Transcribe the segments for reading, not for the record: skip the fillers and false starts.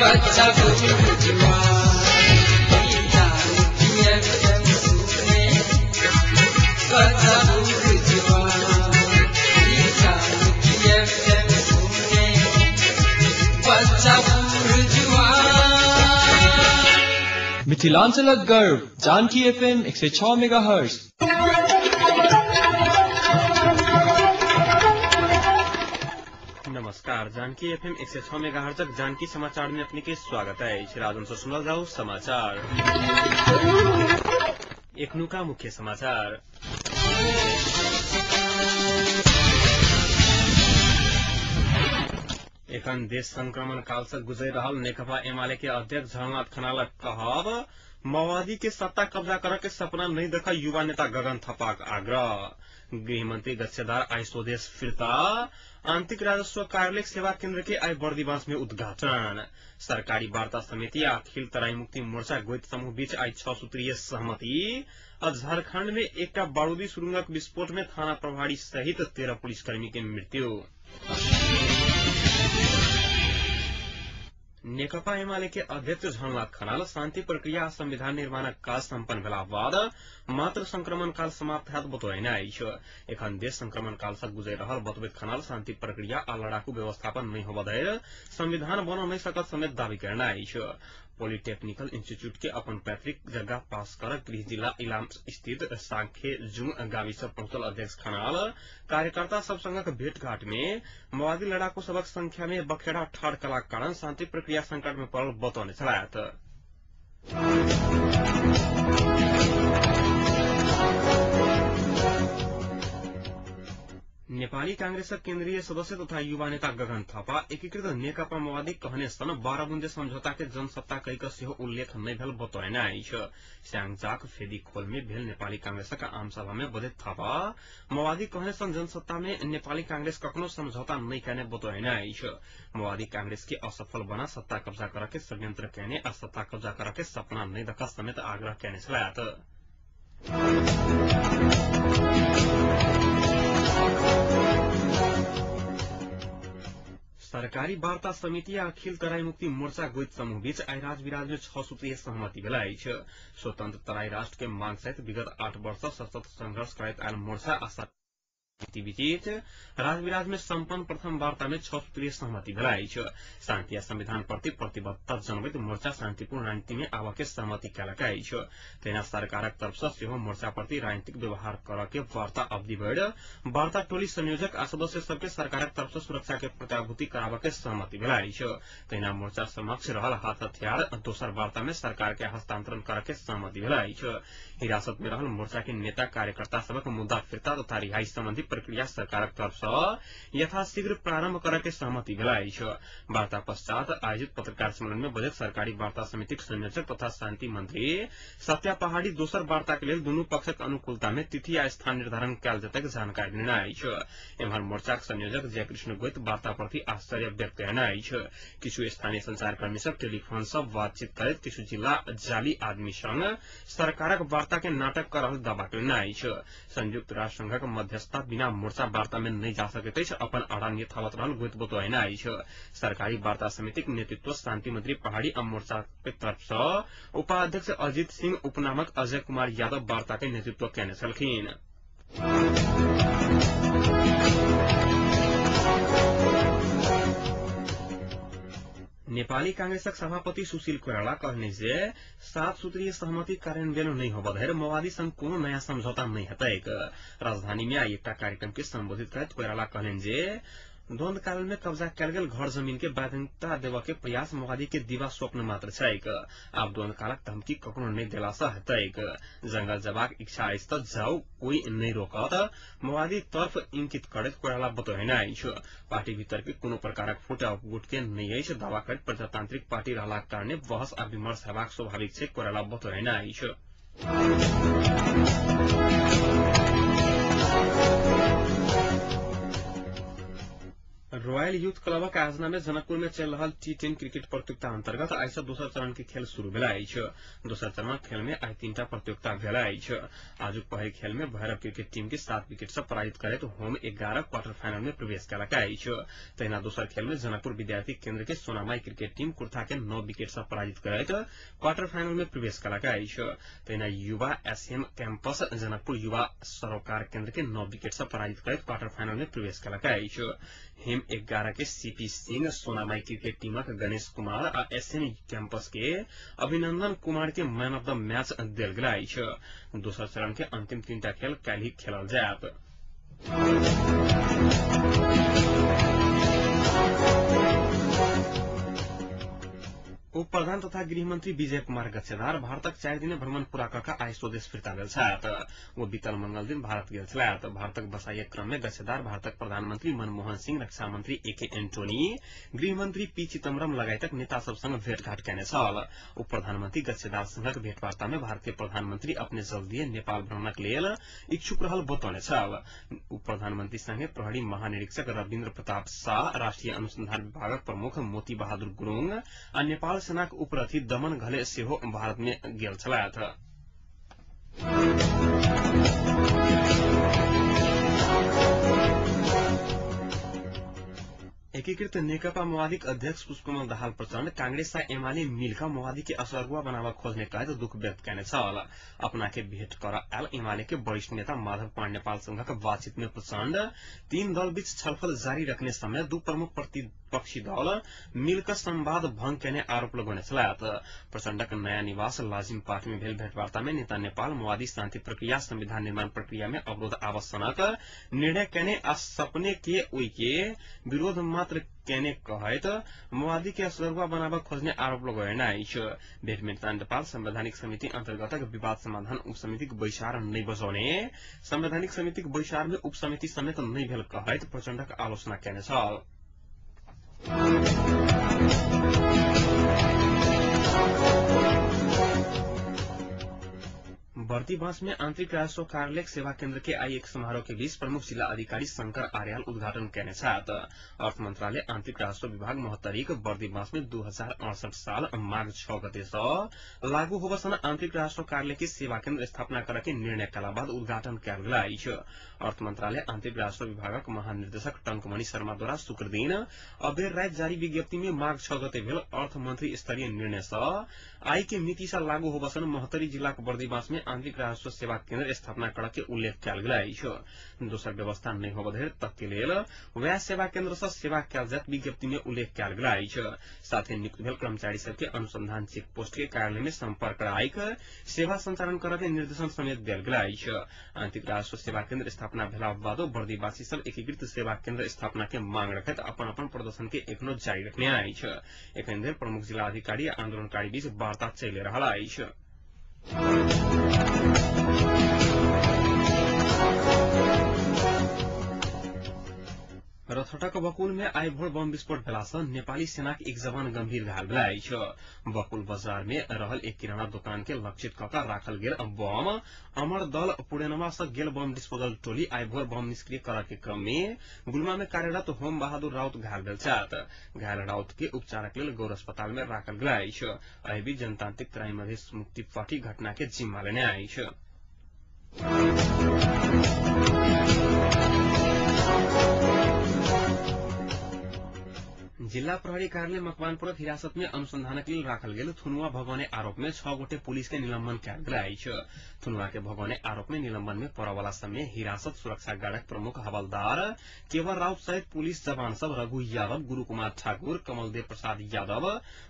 बच्चा बुर्जुआ, जानकी एफएम सुने बच्चा बुर्जुआ, जानकी एफएम सुने बच्चा बुर्जुआ। मिथिलांचलक गर्व जानकी एफएम 106 मेगाहर्ट्ज। नमस्कार, जानकी एफएम 106 मेगाहर्ट्जक जानकी समाचार में अपने के स्वागत है। राजन से सुनल जाऊ समाचार। एखनुका मुख्य समाचार। एखन देश संक्रमण काल से गुजर रहल नेकपा एमाले के अध्यक्ष झलनाथ खनालक कहब माओवादी के सत्ता कब्जा करे के सपना नहीं देखा युवा नेता गगन थापाक आग्रह। गृहमंत्री गच्छेदार आइ स्वदेश फिर्ता। आंतरिक राजस्व कार्यालय सेवा केन्द्र के आइ बर्दिवास में उद्घाटन। सरकारी वार्ता समिति आ अखिल तराई मुक्ति मोर्चा गोइत समूह बीच आइ 6 सूत्रीय सहमति। और झारखंड में एकटा बारूदी सुरुंगक विस्फोट में थाना प्रभारी सहित 13 पुलिसकर्मी के मृत्यु। नेकपा एमाले के अध्यक्ष झलनाथ खनाल शान्ति प्रक्रिया संविधान निर्माणक काज सम्पन्न भेला बाद मात्र संक्रमण काल समाप्त हैत बतौने अछि। एखन देश संक्रमण काल से गुजर रहल बतबैत खनाल शान्ति प्रक्रिया आ लड़ाकू व्यवस्थापन नहि होबऽ धरि संविधान बनऽ नहि सकत समेत दावी करना अछि। पॉलिटेक्निकल इंस्टीट्यूट के अपन पैतृक जगह पास कर गृह जिला इलाम स्थित सांखेजुङ गाविस पहुंचल अध्यक्ष खनाल कार्यकर्ता सब संगक भेंटघाट में माओवादी लड़ाकू सबक संख्या में बखेड़ा ठाढ़ कलाक कारण शांति प्रक्रिया संकट में पड़ल बतौने छलथि। नेपाली कांग्रेसक केन्द्रीय सदस्य तथा युवा नेता गगन थापा एकीकृत नेकपा माओवादी कहने सन 12 बुँदे सम्झौता के जनसत्ता कहिक सेहो उल्लेख नहि भेल बतौने अछि। स्याङजाक फेदी खोल में भेल नेपाली कांग्रेसक आमसभा में बजैत थापा माओवादी कहने सन जनसत्ता में नेपाली कांग्रेस कखनो सम्झौता नहि कयने बतौने अछि। माओवादी कांग्रेस के असफल बना सत्ता कब्जा करऽ के षड्यंत्र कयने आ सत्ता कब्जा करऽ के सपना नहि देखा समेत आग्रह कयने छलथि। सरकारी वार्ता समिति आ अखिल तराई मुक्ति मोर्चा गोइत समूह बीच आइ राजविराज में 6 सूत्रीय सहमति भेल अछि। स्वतंत्र तराई राष्ट्र के मांग सहित विगत 8 वर्ष सशस्त्र संघर्ष करैत आयल मोर्चा आ समिति बीच राजविराज में सम्पन्न प्रथम वार्ता में 6 सूत्रीय सहमति भेल अछि। शान्ति आ संविधान प्रति प्रतिबद्धता जनबैत मोर्चा शान्तिपूर्ण राजनीति में आबऽ के सहमति कयलक अछि। तहिना सरकारक तरफ से सेहो मोर्चा प्रति राजनीतिक व्यवहार करऽ के वार्ता अवधि भरि वार्ता टोली संयोजक आ सदस्य सबके सरकारक तरफ से सुरक्षा के प्रत्याभूति कराबऽ के सहमति भेल अछि। तहिना मोर्चा समक्ष रहल हाथ हथियार दोसर वार्ता में सरकार के हस्तांतरण करऽ के सहमति भेल अछि। हिरासत में रहल मोर्चा के नेता कार्यकर्ता सबक मुद्दा फिर्ता तथा रिहाई सम्बन्धी प्रक्रिया सरकारक तरफ से यथाशीघ्र प्रारंभ करऽ के सहमति भेल अछि। वार्ता पश्चात आयोजित पत्रकार सम्मेलन में बजैत सरकारी वार्ता समितिक संयोजक तथा शान्ति मंत्री सत्या पहाड़ी दोसर वार्ता के लेल दुनू पक्षक अनुकूलता में तिथि आ स्थान निर्धारण कयल जेतैक जानकारी देने अछि। एम्हर मोर्चाक संयोजक जयकृष्ण गोइत वार्ता प्रति आश्चर्य व्यक्त कयने अछि। किछु स्थानीय संचारकर्मी सब टेलीफोन सँ बातचीत करैत किछु जिला जाली आदमी संग सरकारक वार्ता के नाटक कर रहल दावा कयने अछि। संयुक्त राष्ट्र संघक मध्यस्थता बिना मोर्चा वार्ता में नहि जा सकैत अछि अपन अड़ान यथावत रहल गोइत बतौने अछि। सरकारी वार्ता समितिक नेतृत्व शान्ति मंत्री पहाड़ी आ मोर्चा के तरफ सँ उपाध्यक्ष अजित सिंह उपनामक अजय कुमार यादव वार्ता के नेतृत्व कयने छलखिन। नेपाली कांग्रेसक सभापति सुशील कोइराला कहने जे 7 सूत्रीय सहमति कार्यान्वयन नहि होबऽ धरि माओवादी संग कोनो नयाँ समझौता नहि हेतैक। राजधानी में आइ एकटा कार्यक्रम के संबोधित करैत कोइराला कहलनि जे द्वंद्व काल में कब्जा कयल गेल घर जमीन के वैधता देबऽ के प्रयास माओवादी के दिवा स्वप्न मात्र छैक। आब द्वंद्व कालक धमकी ककरो नहि देला सँ हेतैक। जंगल जबाक इच्छा अछि तऽ जाउ, कोई नहि रोकत, माओवादी तर्फ इंकित करैत कोइराला बतौने अछि। पार्टी भीतर के कोनो प्रकारक फूट आ उपगुट के नहि अछि दावा करैत प्रजातांत्रिक पार्टी रहलाक कारणे बहस आ विमर्श हेबाक स्वाभाविक छै कोइराला बतौने अछि। रॉयल यूथ क्लबक आयोजना में जनकपुर में चल रहल टी10 क्रिकेट प्रतियोगिता अंतर्गत आइ से दोसर चरण के खेल शुरू भेल अछि। दोसर चरणक खेल में आइ 3टा प्रतियोगिता भेल अछि। आजुक पहिल खेल में भैरव क्रिकेट टीम के 7 विकेट से पराजित करैत होम 11 क्वार्टर फाइनल में प्रवेश केलक अछि। तहिना दोसर खेल में जनकपुर विद्यार्थी केन्द्र के सोनामाई क्रिकेट टीम कुर्था के 9 विकेट से पराजित करैत क्वार्टर फाइनल में प्रवेश केलक अछि। तहिना युवा एसएम कैंपस जनकपुर युवा सरोकार केन्द्र के 9 विकेट से पराजित करैत क्वार्टर फाइनल में प्रवेश केलक अछि। हेम 11 के सीपी सिंह, सोनामाई क्रिकेट टीमक गणेश कुमार आ एसएम कैंपस के अभिनंदन कुमार के मैन ऑफ the match देल गेल अछि। दोसर चरण के अंतिम 3टा खेल काल्हि खेलल जायत। उप प्रधान तथा गृहमंत्री विजय कुमार गच्छेदार भारतक 4 दिने भ्रमण पूरा कऽ आइ स्वदेश फिर्ता भेल छथि। ओ बीतल मंगल दिन भारत गेल छलथि। भारतक बसाइक क्रम में गच्छेदार भारतक प्रधानमंत्री मनमोहन सिंह, रक्षा मंत्री ए के एंटोनी, गृहमंत्री पी चिदम्बरम लगायतक नेता सब संग भेटघाट केने छल। उप प्रधानमंत्री गच्छेदार संगक भेटवार्ता में भारतीय प्रधानमंत्री अपने जल्दीए नेपाल भ्रमणक लेल इच्छुक रहल बतौने छल। उप प्रधानमंत्री संगे प्रहरी महानिरीक्षक रविन्द्र प्रताप शाह, राष्ट्रीय अनुसंधान विभागक प्रमुख मोती बहादुर गुरूङ आ नेपाल सेनाक उपरथी दमन घले सेहो भारत में गेल छलथि। एकीकृत नेकपा माओवादीक अध्यक्ष पुष्पकमल दाहाल प्रचण्ड कांग्रेस आ एमाले मिलक माओवादी के असरगुआ बनाबऽ खोज्ने कहैत दुख व्यक्त केने छल। अपना के भेट कर आयल एमाले के वरिष्ठ नेता माधव कुमार नेपाल संघक बातचीत में प्रचण्ड 3 दल बीच छलफल जारी रखने समय 2 प्रमुख प्रतिपक्षी दल मिलक संवाद भंग केने आरोप लगौने छलथि। प्रचण्डक नयाँ निवास लाजिम पाठ में भेल भेटवार्ता में नेता नेपाल माओवादी शान्ति प्रक्रिया संविधान निर्माण प्रक्रिया में अवरोध आवश्यक निर्णय केने आ सपने के ओइ के विरोध मात्र केने कहैत माओवादी के असगरुआ बनाबऽ खोज्ने आरोप लगौने अछि। भेट में नेता नेपाल संवैधानिक समिति अन्तर्गतक विवाद समाधान उपसमितिक बैसार नै बजौने, संवैधानिक समितिक बैसार में उपसमिति समेत नै भेल कहैत प्रचण्डक आलोचना केने छल। बर्दीबास में आंतरिक राजस्व कार्यालय सेवा केन्द्र के आई एक समारोह के बीच प्रमुख जिला अधिकारी शंकर आर्याल उद्घाटन केने छथि। अर्थ मंत्रालय आंतरिक राजस्व विभाग महोत्तरीक बर्दीबास में 2068 साल माघ 6 गते से लागू होबसन आंतरिक राजस्व कार्यालय के सेवा केन्द्र स्थापना करे के निर्णय कला बाद उद्घाटन कयल गेल अछि। अर्थ मंत्रालय आंतरिक राजस्व विभागक महानिदेशक टंकमणि शर्मा द्वारा शुक्र दिन अबेर राति जारी विज्ञप्ति में माघ 6 गते भेल अर्थ मंत्री स्तरीय निर्णय से आई के मिति से लागू होबसन महोत्तरी जिलाक बर्दीबास में आंतरिक राजस्व सेवा केन्द्र स्थापना करऽ के उल्लेख कयल गेल अछि। दोसर व्यवस्था नहि होबऽ धरि तक के लेल वएह सेवा केन्द्र से सेवा कयल जायत विज्ञप्ति में उल्लेख कयल गेल अछि। साथ ही नियुक्त भेल कर्मचारी सबके अनुसंधान चेक पोस्ट के कार्यालय में सम्पर्क राखि सेवा संचालन करऽ के निर्देशन समेत देल गेल अछि। आंतरिक राजस्व सेवा केन्द्र स्थापना भेला बादो बर्दीवासी सब एकीकृत सेवा केन्द्र स्थापना के मांग रखैत अपन अपन प्रदर्शन के एखनो जारी रखने अछि। एखन धरि प्रमुख जिला अधिकारी आ आंदोलनकारी बीच वार्ता चलि रहल अछि। रथटक बकुल में आइ भोर बम विस्फोट भेला सँ नेपाली सेनाक एक जवान गंभीर घायल भेल अछि। बकुल बाजार में रहल एक किराना दुकान के लक्षित कऽ कऽ राखल गेल बम अमर दल पुरेनमा सँ गेल बम डिस्पोजल टोली आइ भोर बम निष्क्रिय करऽ के क्रम में गुलमा में कार्यरत होम बहादुर राउत घायल भेल छथि। घायल राउत के उपचारक लेल गौर अस्पताल में राखल गेल अछि। एहि बीच जनतांत्रिक तराई मधेश मुक्ति पार्टी घटना के जिम्मा लेने अछि। जिल्ला प्रहरी कार्यालय मकवानपुरक हिरासत में अनुसंधानक लेल राखल गेल थुनुआ भगौने आरोप में 6 गोटे पुलिस के निलंबन कयल गेल अछि। थुनुआ के भगौने आरोप में निलंबन में पड़यवाला समय हिरासत सुरक्षा गार्डक प्रमुख हवलदार केवल राउत सहित पुलिस जवान सब रघु यादव, गुरु कुमार ठाकुर, कमलदेव प्रसाद यादव,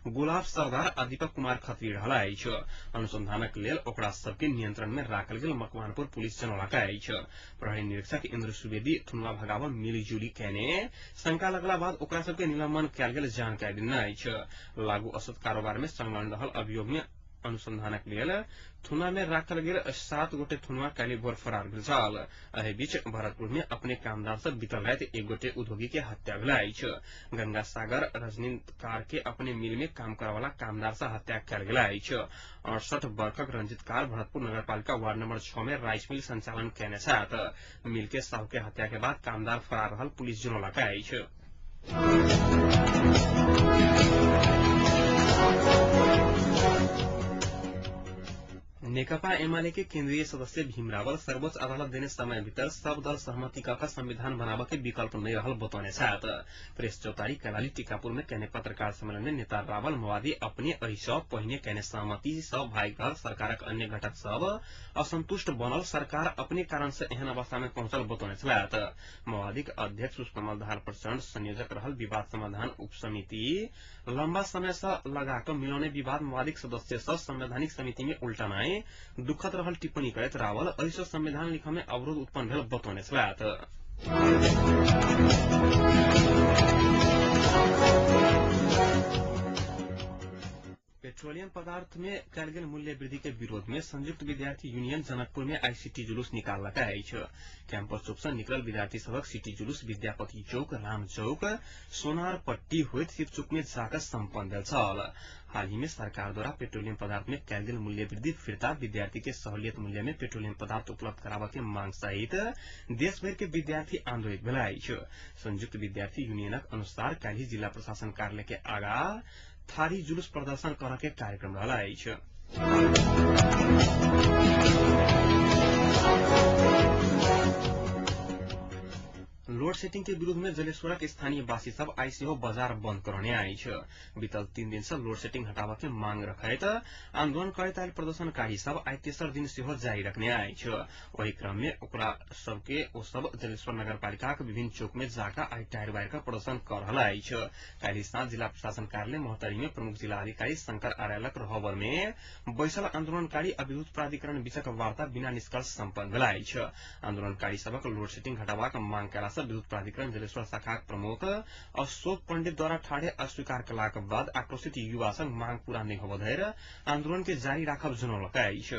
गुलाब सरदार आ दीपक कुमार खत्री रहल अछि। अनुसंधानक लेल ओकरा सबके नियंत्रण में राखल गेल मकवानपुर पुलिस जनौलक अछि। प्रहरी निरीक्षक इंद्र सुवेदी थुनुआ भगाव मिलीजुली केने शंका लगला बाद ओकरा सबके निलंबन कयल गेल जानकारी देने अछि। लागू औसत कारोबार में संलग्न रहल अभियोग में अनुसंधानक लेल थुना में राखल गेल 7 गोटे थुनुआ काल्हि भोर फरार भेल छल। एहि बीच भरतपुर में अपने कामदार से बीतल राति एक गोटे उद्योगी के हत्या भेल अछि। गंगा सागर रजनीकार के अपने मिल में काम करवाला कामदार से हत्या कयल गेल अछि। 68 वर्षक रंजित कार भरतपुर नगरपालिका वार्ड नंबर 6 में राइस मिल संचालन केने छथि। मिल के साहू के हत्या के बाद कामदार फरार रहल पुलिस जनौलक अछि। नेकपा एमाले के केन्द्रीय सदस्य भीम रावल सर्वोच्च अदालत देने समय भीतर सब दल सहमति कऽ संविधान बनाबऽ के विकल्प नहीं रहल बतौने छथि। प्रेस चौतारी कैलाली टीकापुर में कहने पत्रकार सम्मेलन में नेता रावल माओवादी अपने एहि पहिने कहने सहमति सँ भागि रहल सरकारक अन्य घटक सब असंतुष्ट बनल सरकार अपने कारण से एहन अवस्था में पहुंचल बतौने छलथि। माओवादीक अध्यक्ष पुष्पकमल दाहाल प्रचण्ड संयोजक रहल विवाद समाधान उप समिति लम्बा समय से लगाकऽ मिलौने विवाद माओवादीक सदस्य सँ संवैधानिक समिति में उल्टनाए दुखद रहल टिप्पणी करैत रावल एहि संविधान लिखऽ में अवरोध उत्पन्न भेल बतौने छलथि। पेट्रोलियम पदार्थ में कयल गेल मूल्य वृद्धि के विरोध में संयुक्त विद्यार्थी यूनियन जनकपुर में आई सिटी जुलूस निकाललक अछि। कैंपस चौक से निकलल विद्यार्थी सभक सिटी जुलूस विद्यापति चौक, राम चौक, सोनारपट्टी होइत शिव चौक में जाकर सम्पन्न भेल छल। हाल ही में सरकार द्वारा पेट्रोलियम पदार्थ में कयल गेल मूल्य वृद्धि फिर्ता, विद्यार्थी के सहूलियत मूल्य में पेट्रोलियम पदार्थ उपलब्ध कराबऽ के मांग सहित देशभर के विद्यार्थी आंदोलित भेल अछि। संयुक्त विद्यार्थी यूनियनक अनुसार काल्हि जिला प्रशासन कार्यालय के आगा थारी जुलूस प्रदर्शन करऽ के कार्यक्रम रहल अछि। लोड सेटिंग के विरोध में जलेश्वरक स्थानीय वासी सब आइ सेहो बाजार बंद करौने अछि। बीतल 3 दिन से लोड सेटिंग हटाबऽ के मांग रखैत आंदोलन करैत आयल प्रदर्शनकारी सब आइ तेसर दिन सेहो जारी रखने अछि। ओहि क्रम में ओकरा सबके ओ सब जलेश्वर नगरपालिकाक विभिन्न चौक में जाकर आइ टायर बारि कऽ प्रदर्शन कर रहल अछि। काल्हि साँझ जिला प्रशासन कार्यालय महोत्तरी में प्रमुख जिला अधिकारी शंकर आर्यलक रहबर में बैसल आंदोलनकारी आ विद्युत प्राधिकरण बीचक वार्ता बिना निष्कर्ष सम्पन्न भेल अछि। आंदोलनकारी सबक लोड सेटिंग हटाबाक मांग कयला सँ विद्युत प्राधिकरण जलेश्वर शाखाक प्रमुख अशोक पंडित द्वारा ठाढ़े अस्वीकार कयलाक बाद आक्रोशित युवा संग मांग पूरा नहि होबय धरि आंदोलन के जारी राखब जनौलक अछि।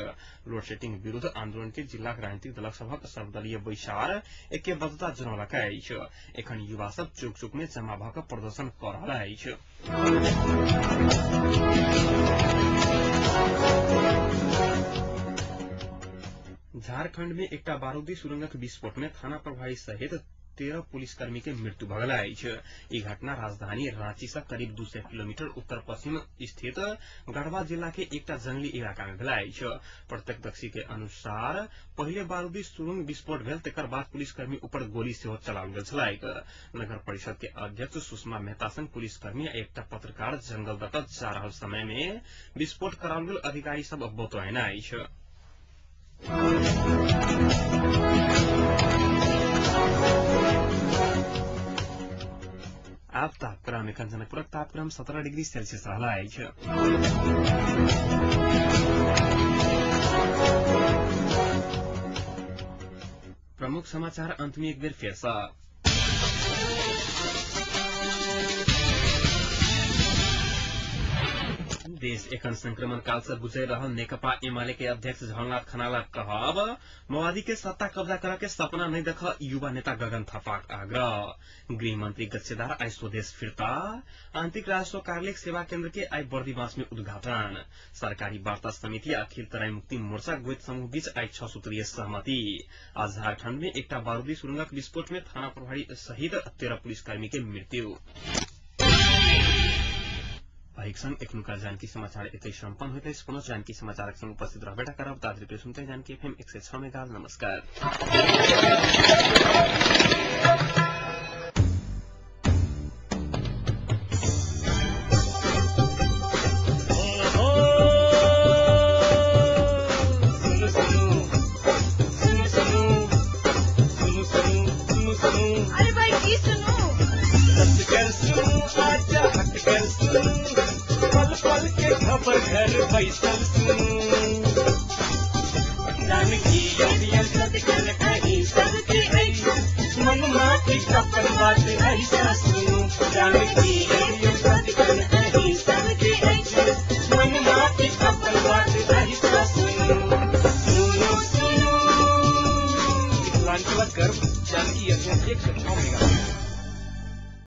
लोड सेटिंग विरूद्ध आंदोलन के जिलाक राजनीतिक दलक सभक सर्वदलीय बैसार ऐक्यबद्धता जनौलक अछि। एखन युवा सब चौक चौक में जमा भऽ कऽ प्रदर्शन कऽ रहल अछि। झारखंड में एकटा बारूदी सुरंगक विस्फोट में थाना प्रभारी सहित 13 पुलिसकर्मी के मृत्यु भऽ गेल अछि। ई घटना राजधानी रांची से करीब 200 किलोमीटर उत्तर पश्चिम स्थित गढ़वा जिला के एकटा जंगली इलाका में भेल अछि। प्रत्यक्षदर्शी के अनुसार पहिले बारूदी सुरंग विस्फोट भेल, तकर बाद पुलिसकर्मी ऊपर गोली सेहो चलाओल गेल छलैक। नगर परिषद के अध्यक्ष सुषमा मेहता संग पुलिसकर्मी आ एकटा पत्रकार जंगल दऽ कऽ जा रहल समय में विस्फोट कराओल गेल अधिकारी सब बतौने अछि। आब तापक्रम एखन जनकपुरक तापक्रम 17 डिग्री सेल्सियस रहल अछि। प्रमुख समाचार अंत में एक बेर फेर सँ। देश एखन संक्रमण काल से गुजर रहल नेकपा एमाले के अध्यक्ष झलनाथ खनालक कहब माओवादी के सत्ता कब्जा करऽ के सपना नहीं देख युवा नेता गगन थापाक आग्रह। गृह मंत्री गच्छेदार आइ स्वदेश फिर्ता। आंतरिक राजस्व कार्यालय सेवा केन्द्र के आइ बर्दीवास में उद्घाटन। सरकारी वार्ता समिति अखिल तराई मुक्ति मोर्चा गोइत समूह बीच आइ 6 सूत्रीय सहमति। आज झारखंड में एकटा बारूदी सुरंगक विस्फोट में थाना प्रभारी सहित 13 पुलिसकर्मी के मृत्यु। एहिक संग एखनुका जानकी समाचार एतै सम्पन्न होइत अछि। पुनः जानकी समाचारक संग उपस्थित रहबे करब। ताधरि सुनते जानकी एफएम 106 मेगा। नमस्कार।